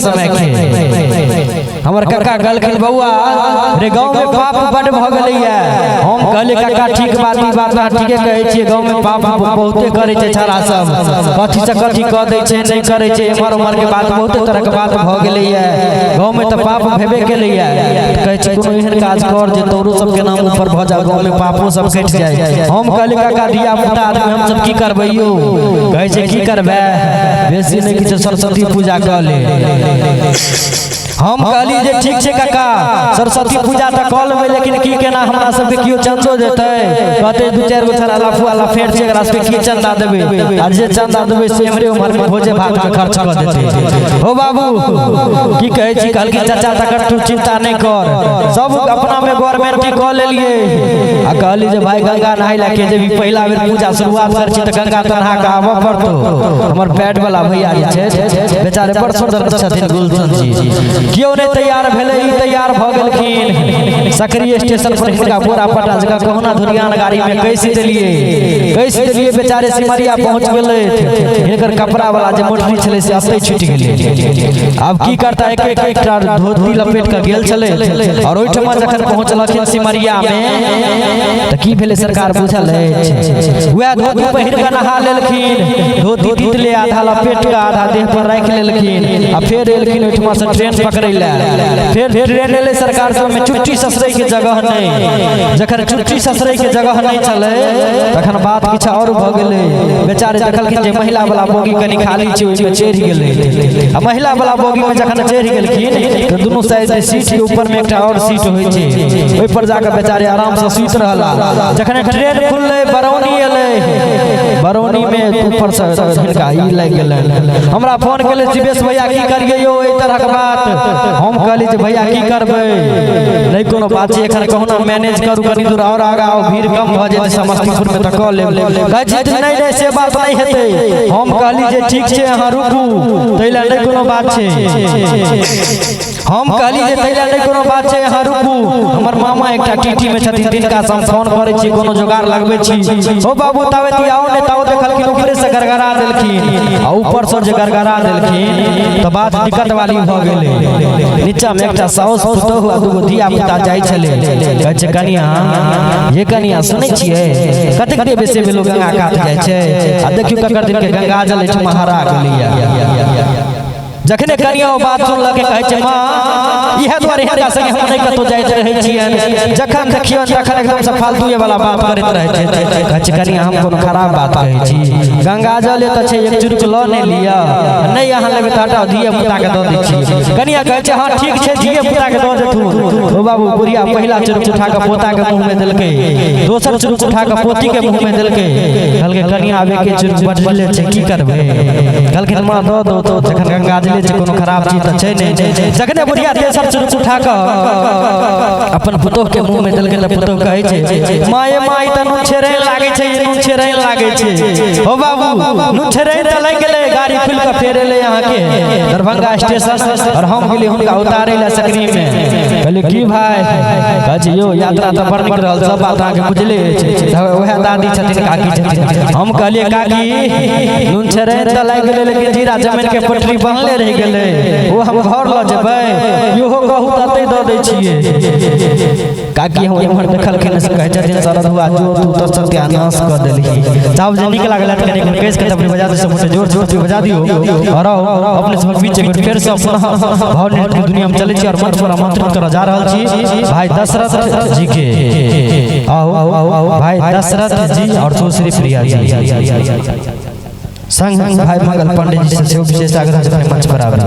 समय के हमर काका कहलखिन बौआ रे गाँव में पाप बड भऽ गेलैया। हम कहलियै काका ठीक बात, ई बात अहाँ ठीके कहै छियै, गाँव में पाप बहुते करै छै छाड़ा सब, कथी से कथी कऽ दै छै, नहि करै छै, एम्हर ओम्हर के बात बहुते तरह के बात भऽ गेलैया। गाँव में तऽ पाप भेबे केलैया। कहै छै कोनो एहन काज कर जे तोरो सबके नाम ऊपर भऽ जाए, गाँव में पापो सब कटि जाए। हम कहलियै काका धिया पुता आदमी हम सब की करबै यौ? कहै छै की करबै, बेसी नहि किछु सरस्वती पूजा कऽ ले। हम कहली जे ठीक छै काका, सरस्वती पूजा तऽ कऽ लेबै, लेकिन की केना हमरा सबके केओ चंदो देतै? कहतै दू चारि गो छड़ा लफुआ लफेर छै, एकरा सबके की चंदा देबै? आ जे चंदा देबै से एम्हरे ओम्हर भोजे भात के खर्च कऽ देतै। हो बाबू की कहै छी? कहलखिन चाचा तकर तू चिंता नहि कर, सब अपना में गवर्नमेंट कऽ लेलियै। आ कहली जे भाई गंगा नहाय लए के जेबी, पहिला बेर पूजा शुरुआत करै छी तऽ गंगा तऽ नहा कऽ आबऽ पड़तौ। हमर पैड वाला भैया जे छै बेचारे बड़ सुन्दर छथिन गुलशन जी, केओ नहि तैयार भेलै, ई तैयार भऽ गेलखिन। सकरी स्टेशन पर हिनका बोरा पटा जगह कहुना धुरियान गाड़ी में कैस देलियै, कैस देलियै, बेचारे सिमरिया पहुँच गेलै। हिनकर कपड़ा वाला जे मोटरी छलै से अतै छूटि गेलै। आब की करता, एक एक एकटा धोती लपेट कऽ गेल छलै। और ओहिठमा जखन पहुँचलखिन सिमरिया में तऽ की भेलै सरकार बुझल अछि? वएह धोती पहिर कऽ नहा लेलखिन, धोती तितले आधा लपेट कऽ आधा देह पर राखि लेलखिन। आ फेर एलखिन ओहिठमा से ट्रेन पकड़ै लए। फेर ट्रेन एलै सरकार से, ओहिमे चुट्टी ससरै के जगह नहि। जखन चुट्टी ससरै के जगह नहि छलै तखन बात किछु आओर भऽ गेलै। बेचारे देखलखिन जे महिला वाला बोगी कनि खाली छै, ओहिमे चढ़ि गेलै। आ महिला वाला बोगी में जखन चढ़ि गेलखिन तऽ दुनू साइड सीट के ऊपर में एकटा आओर सीट होइ छै, ओहि पर जाकऽ बेचारे आराम से सुति रहला। जखन ट्रेन खुललै, बरौनी एलै, बरौनी में ऊपर से हिनका ई लागि गेलनि। हमरा फोन केले शिवेश भैया की करियै यौ एहि तरहक बात? हम कहली जे भैया की करबै, नहि कोनो बात छै, एखन कहुना मैनेज करू, कनि दूर आओर आगाँ आउ, भीड़ कम भऽ जेतै समस्तीपुर में तऽ कऽ लेब। कहै छै नहि नहि से बात नहि हेतै। हम कहली जे ठीक छै अहाँ रुकू, ताहि लए नहि कोनो बात छै। हम कहली जे ताहि लए नहि कोनो बात छै, अहाँ रुकू। हमर मामा एकटा टीटी में छथिन, तिनका से हम फोन करै छी, कोनो जोगाड़ लगबै छी। हो बाबू ताबे आउ नहि ताओ देखलखिन ऊपरे से गड़गड़ा देलखिन। आ ऊपर से जे गड़गड़ा देलखिन तऽ बात दिक्कत वाली भऽ गेलै। नीचा में एकटा साउस पुतोहु आ दूगो धिया पुता जाइ छलै। कहै छै कनिया ये कनिया सुनै छियै कतेक देर बेसी लोग गंगा कात जाइ छै, आ देखियौ ककर दिन के गंगा जल एहिठमा हरा गेलैया। जखने कनिया ओ बात सुनलक कहै छै माँ इएह दुआरे हिनका संगे हम नहि कतहु जाइत रहै छियनि, जखन देखियनि तखन एकदम से फालतूए वाला बात करैत रहै छै। कहै छै कनिया हम कोनो खराब बात कहै छी, गंगा जल एतऽ छै, एक चुरुक लऽ नहि लिअ, नहि अहाँ लेबै तऽ हटाउ धिये पुताके दऽ दै छी। कनिया कहै छै हँ ठीक छै धिये पुताके दऽ देथुन। ओ बाबू बुढ़िया पहिला चुरुक उठा कऽ पोताके मुँहमे देलकै, दोसर चुरुक उठा कऽ पोतीके मुँहमे देलकै। कहलकै कनिया आब एके चुरुक बचले छै की करबै? कहलखिन माँ दऽ दो, तो जखन गंगा जले छै कोनो खराब चीज तऽ छै नहि। जखने बुढ़िया तेसर चुरुक उठा कऽ अपन पुतोह के मुँह में देलकै तऽ पुतोह कहै छै माँ ये माँ ई तऽ नून छेरैन लागै छै, ई नून छेरैन लागै छै। हो बाबू नून छेरैन तऽ लागि गेलै। गाड़ी खुलि कऽ फेर एलै अहाँके दरभंगा स्टेशन और हम गेलियै हुनका उतारै लए सकरी में। कहलियै की भाई? कहै छै यौ यात्रा तऽ बड़ नीक रहल, सब बात अहाँके बुझले अछि। वएह दादी छथिन काकी छथिन। हम कहलियै काकी नून छेरैन तऽ लागि गेलै, लेकिन जीरा जमैन के पटरी बनले रहि गेलै, ओ हम घर लऽ जेबै, इहो कहू तऽ अतै दऽ दै छियै। काकी हम एम्हर देखलखिन से कहै छथिन शरदुआ जो तू तऽ सत्यानाश कऽ देलही। तब जे नीक लागल तऽ कनि कहि के तब बजा दे, सब जोर जोर से बजा दियौ। और अपने सबक बीच एक बेर फेर से पुनः भाव नृत्य के दुनिया में चलै छी और मंच पर आमंत्रित करऽ जा रहल छी भाई दशरथ जी के। आओ भाई दशरथ जी और सुश्री प्रिया जी संग भाई मंगल पंडित जी से सेहो विशेष आग्रह अपने मंच पर आबै।